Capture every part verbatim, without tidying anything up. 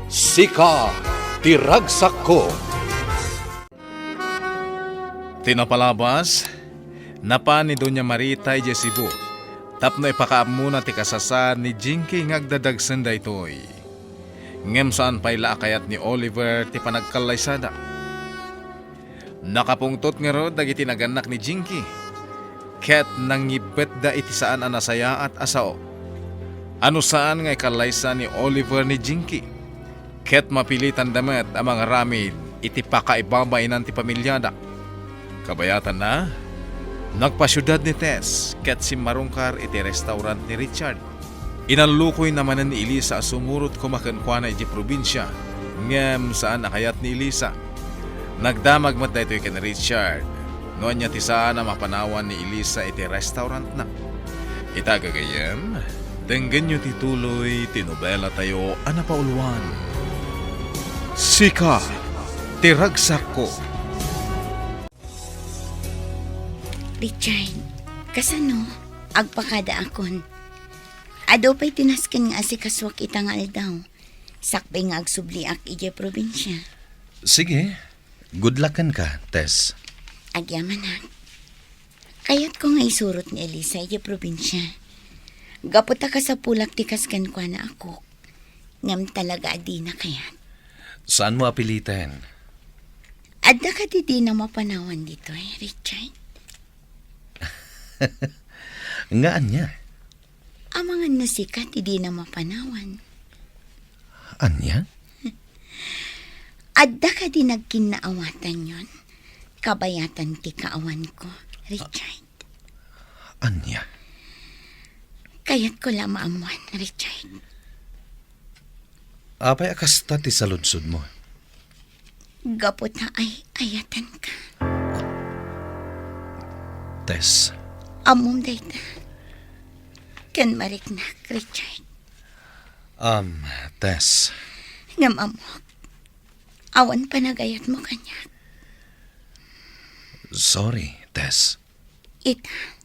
Sika ti ragsakko. Ti napalabas, napan ni Doña Marita idiay Cebu tapno ipakaammona ti kasasaan ni Jinky nga agdadagsen daytoy. Ngem saan pay la a kayat ni Oliver ti panagkallaysada. Nakapungtot ngarud dagiti nagannak ni Jinky, ket nangibbetda iti saan a nasayaat a sao. Ano saan nga ikallaysa ni Oliver ni Jinky, ket mapilitanda met a mangaramid iti pakaibabainan ti pamiliada. Kabayatanna, nagpasiudad ni Tess ket simmarungkar iti restaurant ni Richard. Inallukoyna manen ni Elisa a sumurot koma kenkuana idiay probinsia, ngem saan a kayat ni Elisa. Nagdamag met daytoy ken Richard no ania ti saan a mapanawan ni Elisa iti restaurantna. Ita gagayyem, denggenyo ti tuloy ti nobelatayo a napauluan, Sika ti Ragsakko. Richard, kasano? Agpakadaakon. Adu pay ti nasken nga asikasuak ita nga aldaw, sakbay nga agsubliak idiay probinsia. Sige, good luck kenka, Tess. Agyamanak. Kayatko nga isurot ni Elisa idiay probinsia. Gapu ta kasapulak ti kas kenkuana a cook. Ngem talaga a dina kayat. Saanmo a piliten? Adda kadi dina mapanawan ditoy, Richard? Nga ania? Amangan no sika ti dina mapanawan. Ania? Adda kadi nagkinnaawatanyon? Kabayatan ti kaawanko, Richard. Ania? Kayatko la maammuan, Richard. Apay a kasta ti saludsodmo? Gapu ta ay-ayatanka. Tess. Ammom dayta. Ken mariknak, Richard. Um, Tess. Ngem ammok, awan panagayatmo kaniak. Sorry, Tess. Ita,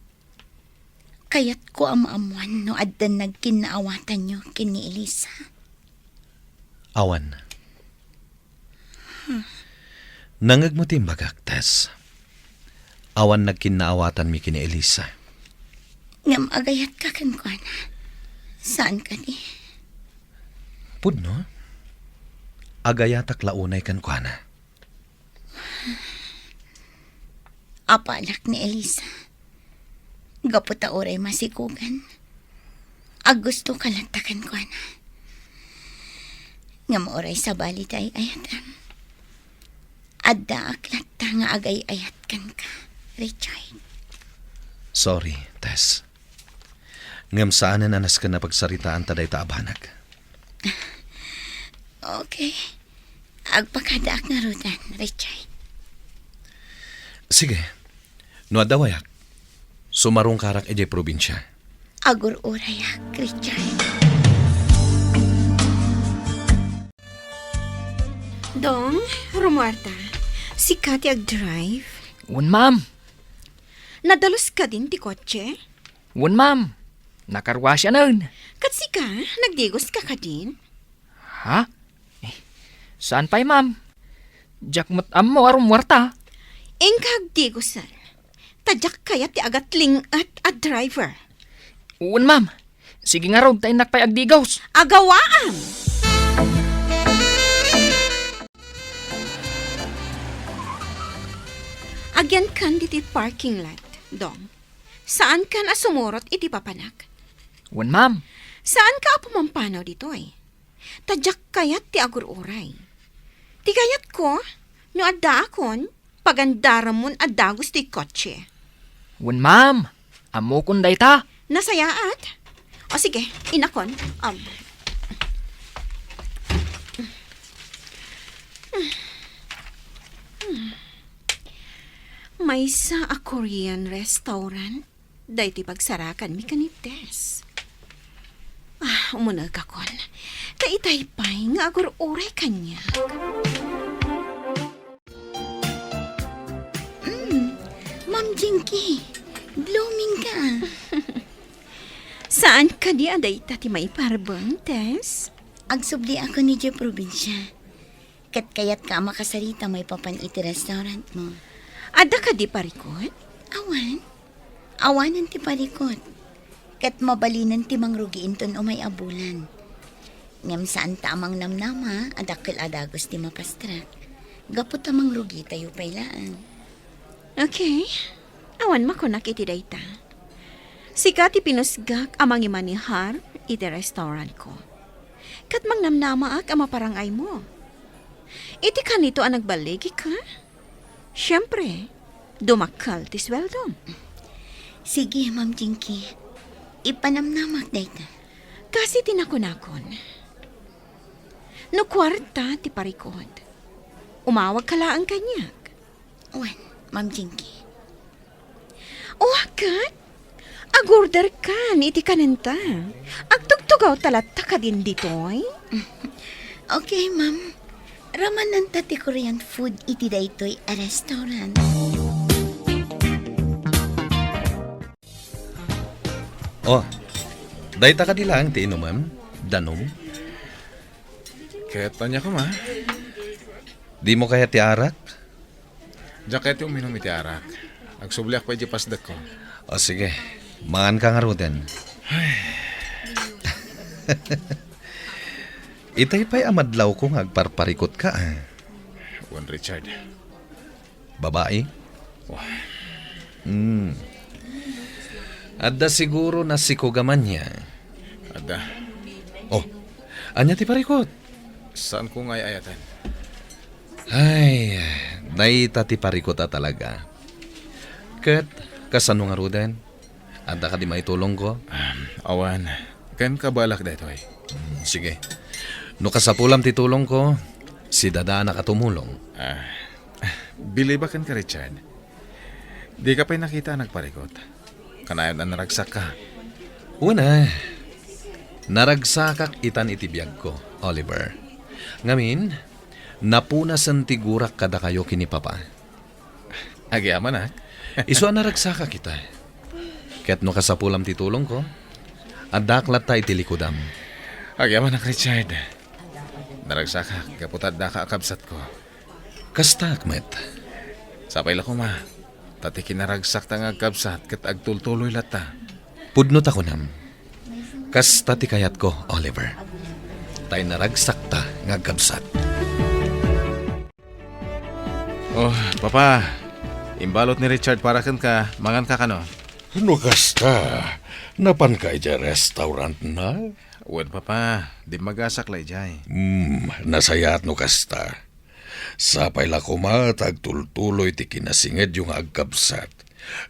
kayatko a maammuan no addan nagkinnaawatanyo ken ni Elisa. Awan. Nangngegmo ti imbagak, Tess. Awan nagkinnaawatanmi ken ni Elisa. Ngem agayatka kenkuana. Saan kadi? Pudno? Agayatak la unay kenkuana. Apalak ni Elisa. Gapu ta uray masikugan, aggustoka latta kenkuana. Ngem uray sabali ti ay-ayatam, addaak latta nga agay-ayat kenka, Richard. Sorry, Tess. Ngem saanen a nasken a pagsaritaanta dayta a banag. Okay. Agpakadaak ngaruden, Richard. Sige. No adda wayak, sumarungkarak idiay probinsia. Agur-urayak, Richard. Dong, rummuarta. Sika ti agdrive? Wen, ma'am. Nadalus kadin ti kotse? Wen, ma'am. Nakarwasyanen. Ket sika, nagdigoska kadin? Ha? Eh, saan pay, ma'am? Diak met ammo a rummuarta. Inka agdigosen. Ta diak kayat ti agatling-et a driver. Wen, ma'am. Sige ngarud ta innak pay agdigos. Agawaam! Agyankan ditoy parking lot, Dong. Saankan a sumurot iti papanak. Wen, ma'am. Saanka a pumampanaw ditoy. Ta diak kayat ti agur-uray. Ti kayatko, no addaakon, pagandaramon a dagus ti kotse. Wen, ma'am. Ammokon dayta. Nasayaat? O sige, innakon. Um. Maysa a Korean restaurant daytoy pagsarakanmi ken ni Tess. Ah, umunegakon. Ta itay pay nga agur-uray kaniak. Mm, Ma'am Jinky, blooming ka. Saan kadi a dayta ti maiparbeng, Tess? Agsubliakon idiay probinsia. Ket kayatka a makasarita maipapan iti restaurantmo. Adda kadi parikut? Awan. Awanen ti parikut. Ket mabalinen ti mangrugi inton umay a bulan. Ngem saanta a mangnamnama a dakkel a dagus ti mapastrak. Gapu ta mangrugitayo pay laeng. Okay. Awan makunak iti dayta. Sika ti pinusgak a mangimanihar iti restaurantko. Ket mangnamnamaak a maparangaymo. Iti kanito a nagballigik, ha? Siempre, dumakkel ti sueldom. Sige, Ma'am Jinky. Ipanamnamak dayta. Kasi ti nakunakon. No kuarta ti parikut, umawagka laeng kaniak. Wen, Ma'am Jinky. O, ket? Agorderkan iti kanenta. Agtugtugawta latta kadin ditoy? Okay, ma'am. Ramananta ti Korean food iti daytoy a restaurant. Oh, dayta kadi laeng ti inumem? Danum? Ket ania koma? Dimo kayat ti arak? Diak kayat ti uminum iti arak. Agsubliak pay idiay pasdekko. O sige, manganka ngaruden. Itay pay a madlawko nga agparparikutka, ah. Wen, Richard. Babai? Wah. Hmm. Adda siguro nasikugamannya. Adda. Oh, ania ti parikut? Saanko nga ay-ayaten. Ay, dayta ti parikut a talaga. Ket, kasano ngaruden? Adda kadi maitulongko? Um, awan. Ken kabaelak daytoy. Hmm, sige. No kasapulam ti tulongko, sidadaanak a tumulong. Ah, bilibak kenka, Richard. Dika pay nakita a nagparikut. Kanayon a naragsakka. Wen a, naragsakak itan iti biagko, Oliver. Ngamin, napunasen ti gurak kadakayo ken ni Papa. Agyamanak. Isu a naragsakak ita. Ket no kasapulam ti tulongko, addaak latta iti likudam. Agyamanak, Richard. Naragsakak gapu ta addaka a kabsatko. Kastaak met. Sapay la koma, ta ti kinaragsakta nga agkabsat ket agtultuloy latta. Pudno ta kunam. Kasta ti kayatko, Oliver. Tay naragsakta nga agkabsat. Oh, Papa, imbalot ni Richard para kenka, manganka kano? No kasta, napanka idiay restaurantna? Wen, Papa, dimmagasak la idiay. Hmm, nasayaat no kasta. Sapay la koma ta agtultuloy ti kinasingedyo nga agkabsat,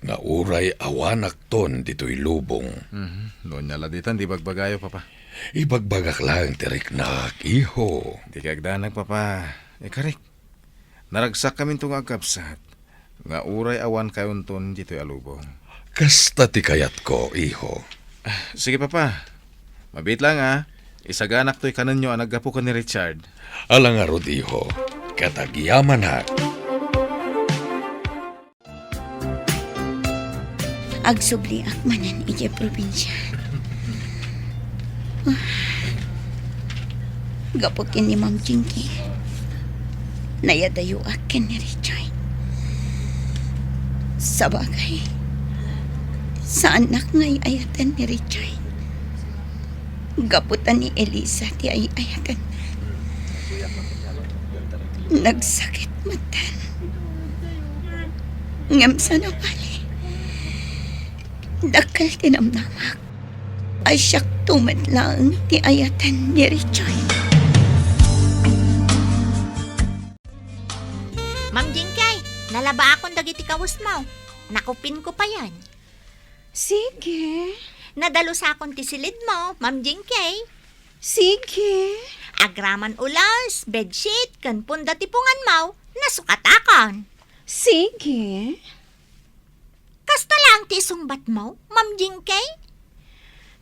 nga uray awanakton ditoy lubong. Mhm. No ania la ditan, di bagbagayo, Papa. Ibagbagak laeng ti riknak, iho. Dika agdanag, Papa. Ikarik. Naragsakkami to nga agkabsat, nga uray awankayonton ditoy a lubong. Kasta ti kayatko, iho. Ah, sige, Papa. Mabiit lang, ah. Isaganak toy kanenyo a naggapu ken ni Richard. Ala ngarud, iho. Ket agyamanak. Agsubliak manen idiay probinsia. Ah, gapu ken ni Ma'am Jinky, nayadayoak ken ni Richard. Sabagay, saannak nga ay-ayaten ni Richard. Gapu ta ni Elisa ti ay-ayaten. Nagsakit metten. Ngem saan a bali, dakkel ti namnamak a siakto met laeng ti ayaten ni Richard. Ma'am Jinky, nalabaakon dagiti kawesmo. Nakupinko payen. Sige. Nadalusakon ti silidmo, Ma'am Jinky. Sige. Agraman ulos, bedsheet, ken punda ti punganmo, nasukatakon. Sige. Kasta laeng ti isungbatmo, Ma'am Jinky?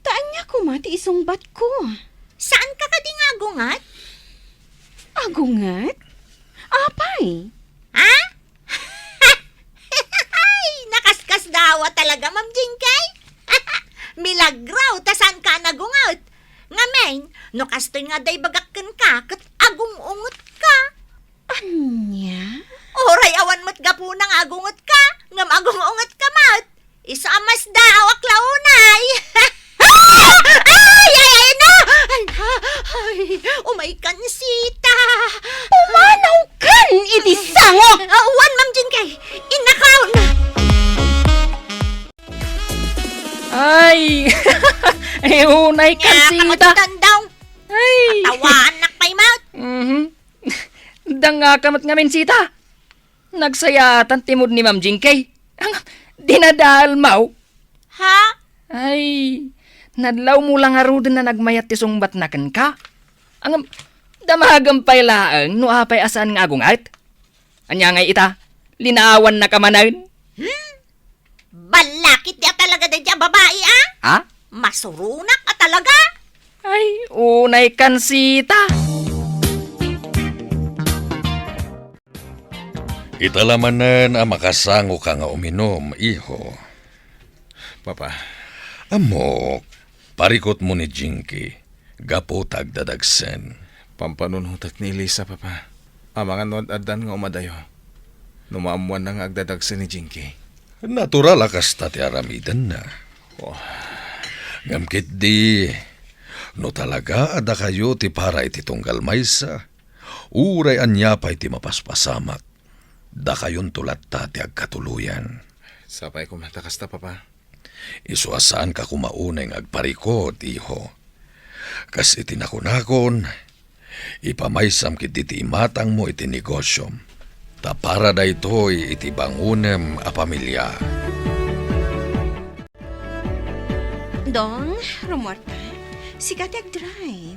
Ta ania koma ti isungbatko? Saanka kadi nga agunget? Agunget? Apay? Ha? Ay, nakaskasdaaw talaga, Ma'am Jinky. Milagro ta saanka a nagunget. Ngamin, no kastoy Adda ibagak kenka, ket agung-ungetka. Ania? Uray awan met gapuna nga agungetka, ngem agung-ungetka met. Isu a masdaawak la unay. Ay, ay, ay, na! Ay, ay, umaykan, Sita. Pumanawkan iti sangok! Ah, wen, Ma'am Jinky. Innakaon. Ay! Ay, unaykan, Sita. Nia, kamatandang. Ay! Tawaannak pay met. Mhm. Dangngaka met ngamin, Sita. Nagsayaatan ti mood ni Ma'am Jinky. Ang dinadalmaw. Ha? Ay, nadlawmo la ngaruden a nagmayat ti sungbatna kenka. Ang damagem pay laeng no apay a saan nga agunget. Ania ngay ita, linawannaka manen. Hmm? Ballakit ti a talaga daydiay a babai, a? Ha? Masuronak a talaga? Ay, unaykan, Sita. Ita la manen a makasangoka nga uminum, iho. Papa. Ammok, parikutmo ni Jinky, gapu ta agdadagsen. Pampanunotek ni Elisa, Papa. Amangan no ad-addan nga umadayo. No maammoanna nga agdadagsen ni Jinky. Natural a kasta ti aramidenna. Oh. Ngem ketdi, no talaga a dakayo ti para iti tunggal maysa, uray ania pay ti mapaspasamak, dakayonto latta ti agkatuloyan. Sapay koma ta kasta, Papa. Isu a saanka koma unay nga agparikut, iho. Kas iti nakunakon, ipamaysam ketdi ti imatangmo iti negosiom, ta para daytoy iti bangonem a pamilia. Dong, rummuarta. Sika ti agdrive.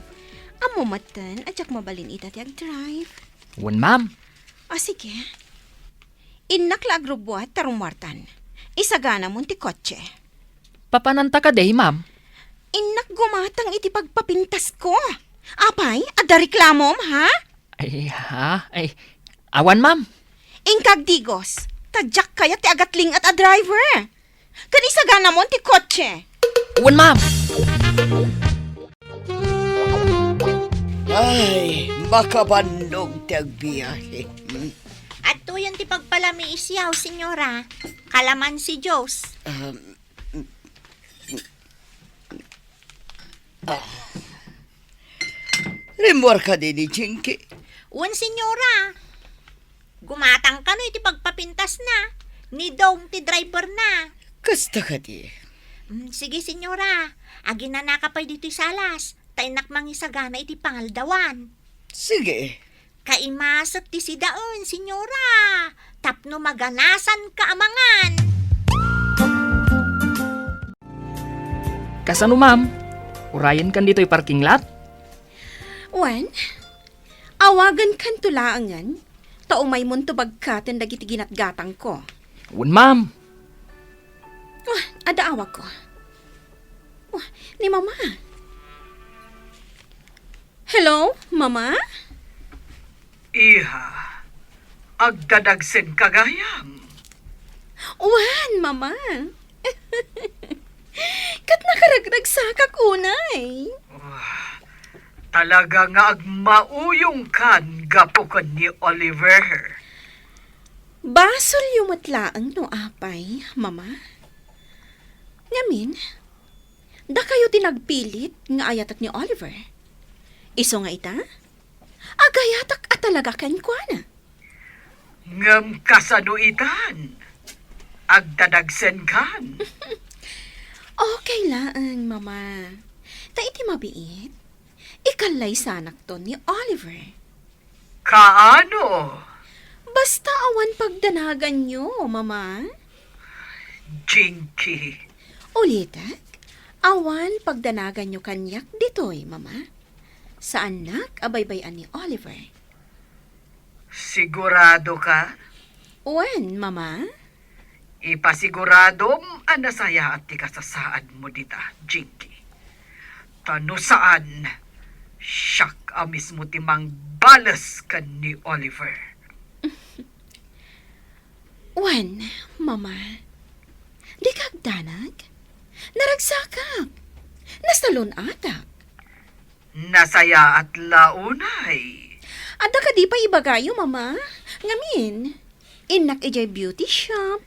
Ammo metten a diak mabalin ita ti agdrive. Wen, ma'am. O, sige. Innak la agrubbuat ta rummuartan. Isaganamon ti kotse. Papananta kadi, ma'am? Innak gumatang iti pagpapintasko. Apay, adda reklamom, ha? Ay, ha? Ay, awan, ma'am. Inka agdigos, ta diak kayat ti agatling-at a driver. Ken isaganamon ti kotse. Wen, ma'am. Ay, makabannong ti agbiahe. Hmm. Adtoyen ti pagpalamiisiaw, senyora. Kalamansi juice. Um, ah. Rimmuar kadi ni Jinky? Wen, senyora. Gumatang kano iti pagpapintasna. Ni Dong ti driverna. Kasta kadi? Mm, sige, senyora. Aginanaka pay ditoy salas. Ta innak mangisagana iti pangaldawan. Sige. Kaimaset ti sidaen, senyora. Tapno maganasanka a mangan. Kasano, ma'am? Urayenkan ditoy parking lot? Wen, awagenkanto laengen, ta umaymonto bagkaten dagiti ginatgatangko. Wen, ma'am. Ah, adda awagko. Ah, ni Mama. Hello, Mama? Iha, agdadagsenka gayam? Wen, Mama. Ket nakaragragsakak unay. Ah, talaga nga agmauyongkan gapu ken ni Oliver. Basolyo met laeng no apay, Mama. Ngamin, dakayo ti nagpilit nga ayatek ni Oliver. Isu nga ita, agayatek a talaga kenkuana. Ngem kasano itan? Agdadagsenkan? Okay laeng, Mama. Ta iti mabiit, ikallaysanakton ni Oliver. Kaano? Basta awan pagdanaganyo, Mama. Jinky. Ulitek, awan pagdanaganyo kaniak ditoy, Mama. Saannak a baybay-an ni Oliver. Sigurado ka? Wen, Mama. Ipasiguradom a nasayaat ti kasasaadmo dita, Jinky. Ta no saan, siak a mismo ti mangbales ken ni Oliver. Wen, Mama. Dika agdanag? Naragsakak. Nasalun-atak. Nasayaat la unay. Adda kadi pay ibagayo, Mama? Ngamin, innak idiay beauty shop.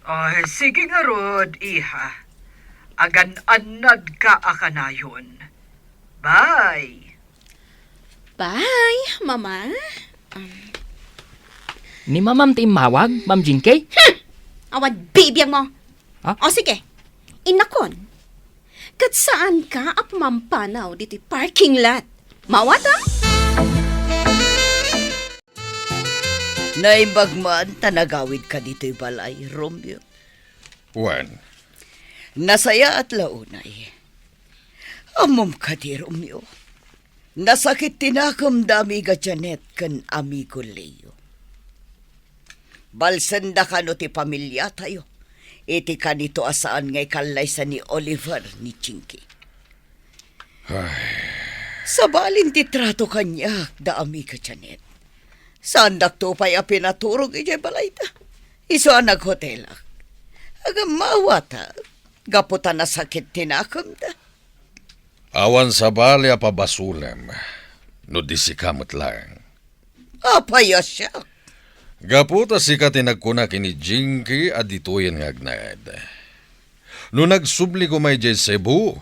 Ay, sige ngarud, iha. Agan-annadka a kanayon. Bye. Bye, Mama. Um, Ni Mamam ti immawag, Ma'am Jinky? Hmm! Awan bibiag mo. Ha? O sige, innakon. Ket saanka a pumampanaw ditoy parking lot. Mawat a? Naimbag man ta nagawidka ditoy balay, Romeo. Wen. Nasayaat la unay. Ammom kadi, Romeo? Nasakit ti nakem da Amiga Janet ken Amigo Leo. Balsenda kano ti pamiliatayo iti kanito a saan nga ikallaysa ni Oliver ni Jinky. Ay. Sabalin ti trato kaniak da Amiga Janet. Saandakto pay a pinaturog idiay balayda. Isu a naghotelak. Agammawa ta, gapu ta nasakit ti nakemda. Awan sabali a pabasolem, no di sika met laeng. Apay a siak? Gapu ta sika ti nagkuna ken ni Jinky a ditoyen nga agnaed. No nagsubli koma idiay Cebu,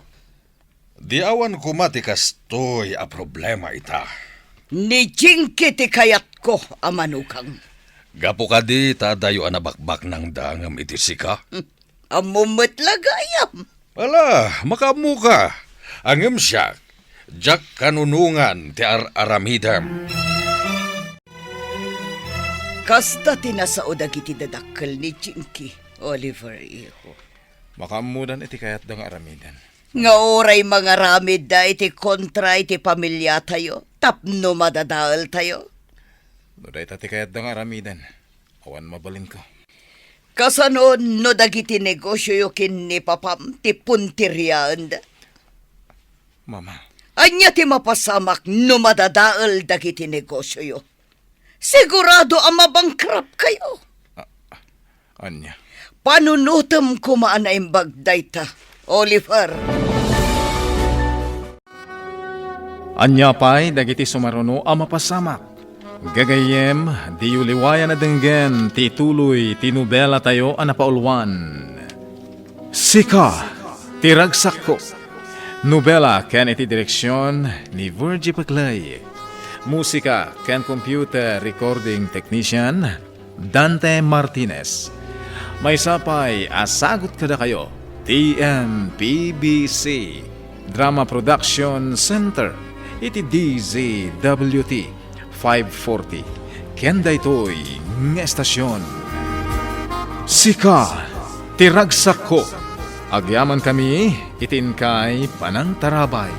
di awan koma ti kastoy a problema ita. Ni Jinky ti kayatko a manugang. Gapu kadi ta adayo a nabakbaknangda ngem iti sika? Hmm. Ammom met la gayam. Ala, makaammoka. Ngem siak, diak kanunongan ti ar-aramidem. Kasta ti nasao dagiti dadakkel ni Jinky, Oliver, iho. Makaammodan iti kayatda nga aramiden. Nga uray mangaramidda iti kontra iti pamiliatayo tapno madadaeltayo. No dayta ti kayatda nga aramiden, awan mabalinko. Kasano no dagiti negosioyo ken ni papam ti punteriaenda? Mama. Ania ti mapasamak no madadael dagiti negosioyo? Sigurado a mabankrupt kayo. A-, ania? Panunotem koma a naimbag dayta, Oliver. Ania pay dagiti sumaruno a mapasamak? Gagayyem, diyo liwayan a denggen ti ituloy ti nobelatayo a napauluan, Sika ti Ragsakko. Nobela ken iti direksion ni Virgie Paclay. Musika ken computer recording technician, Dante Martinez. Maysa pay a sagut kadakayo, T M P B C, Drama Production Center, iti D Z W T five forty, ken daytoy nga estasion. Sika ti Ragsakko. Agyamankami iti inkay panangtarabay.